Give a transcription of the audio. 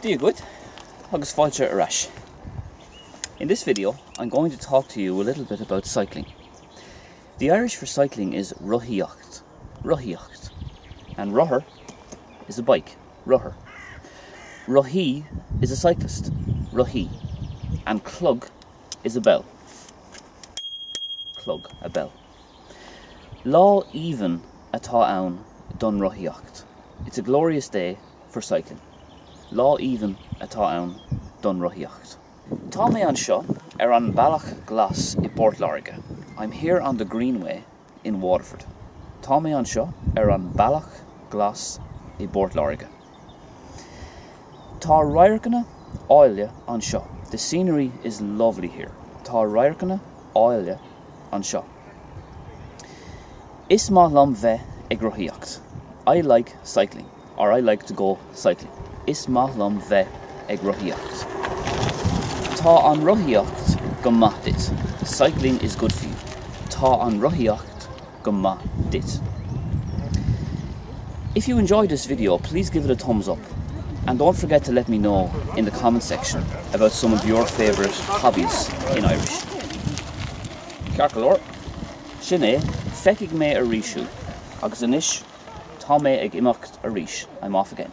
Dia dhuit agus fáilte ar ais. In this video I'm going to talk to you a little bit about cycling. The Irish for cycling is rothaíocht, rothaíocht, and rothar is a bike, rothar. Rothaí is a cyclist, rothaí, and clog is a bell. Clog, a bell. Lá aoibhinn atá ann don rothaíocht. It's a glorious day for cycling. Lá aoibhinn atá ann don rothaíocht. Tá mé anseo ar an Bealach Glas i bPort Láirge. I'm here on the Greenway in Waterford. Tá mé anseo ar an Bealach Glas i bPort Láirge. Tá radharcanna áille anseo. The scenery is lovely here. Tá radharcanna áille anseo. Is maith liom bheith ag rothaíocht. I like cycling, or I like to go cycling. Is maith liom bheith ag rothaíocht. Tá an rothaíocht go maith duit. Cycling is good for you. Tá an rothaíocht go maith duit. If you enjoyed this video, please give it a thumbs up. And don't forget to let me know in the comment section about some of your favourite hobbies in Irish. Ceart go leor, sin é, feicfidh mé arís thú, agus anois tá mé ag imeacht arís, I'm off again.